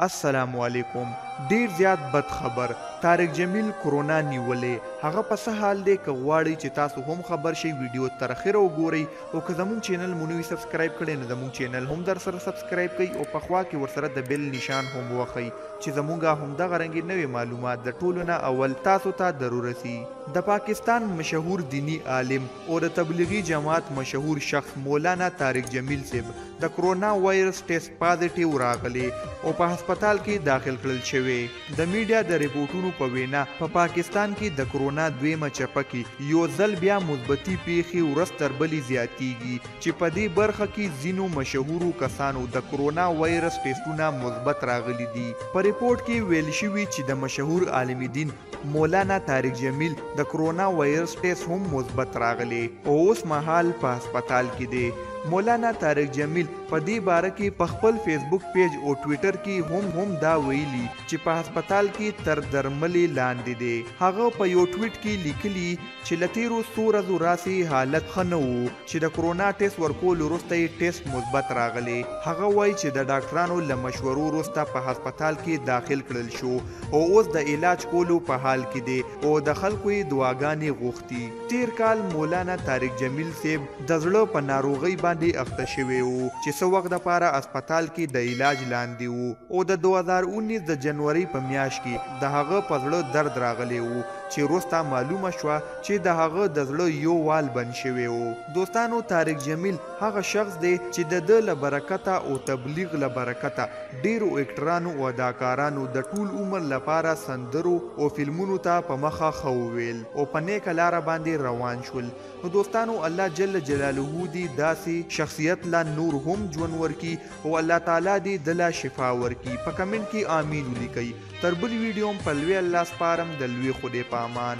السلام علیکم. ډیر زیات بد خبر، طارق جمیل کرونا نیولې، هغه په څه حال دی؟ که غواړئ چې تاسو هم خبر شئ، ویډیو تر اخره وګورئ، او که زموږ چینل مو نوی subscribe کړی نو زموږ چینل هم در سره subscribe کړئ او په خوا کې ورسره د bell نشان هم ووهئ چې زموږ همدغه رنګې نوې معلومات د ټولو نه اول تاسو ته درورسي. د پاکستان مشهور دیني عالم او د تبلیغي جماعت مشهور شخص مولانا طارق جمیل صاحب د کرونا وایرس test positive راغلی او په هسپتال کې داخل کړل شوی. د میډیا د رپورټونو په وینا په پاکستان کې د کرونا دویمه چپه کې یو ځل بیا مثبتي پیښې ورځ تر بلې زیاتیږي، چې په دې برخه کې ځینو مشهورو کسانو د کرونا وایرس ټیسټونه مثبت راغلي دي. په رپورټ کې ویل شوي چې د مشهور عالم دین مولانا طارق جمیل د کرونا وایرس ټیسټ هم مثبت راغلی او اوس مهال په هسپتال کې دی. مولانا طارق جمیل په دې باره کې په خپل فیسبوک پیج او ټویټر کې هم دا ویلي چې په هسپتال کې تر درملې لاندې دی. هغه په یو ټویټ کې لیکلي چې له تیرو څو ورځو راسې حالت ښه نه و، چې د کرونا ټیسټ ورکولو وروسته یې ټیسټ مثبت راغلی. هغه وایي چې د ډاکټرانو له مشورو وروسته په هسپتال کې داخل کړل شو او اوس د علاج کولو په حال کې دی او د خلکو یې دعاګانې غوښتي. تیر کال مولانا طارق جمیل صاحب د زړه په ناروغۍ باندې اخته شوی و چې څه وخت دپاره هسپتال کې د علاج لاندې و، او د 2019 د جنوري په میاشت کې د هغه په زړه درد راغلی و چې وروسته معلومه شوه چې د هغه د زړه یو وال بند شوی و. دوستانو، طارق جمیل هغه شخص دی چې د ده له برکته او تبلیغ له برکته ډیرو اکټرانو او اداکارانو د ټول عمر لپاره سندرو او فلمونو ته په مخه ښه وویل او په نیکه لاره باندې روان شول. نو دوستانو، الله جل جلاله دې داسې شخصیت لا نور هم ژوند ورکي او الله تعالی دې دلا شفا ورکي. په کمنټ کې آمین ولیکئ. تر بل ویډیو هم په لوی الله سپارم، د لوی خدای په امان.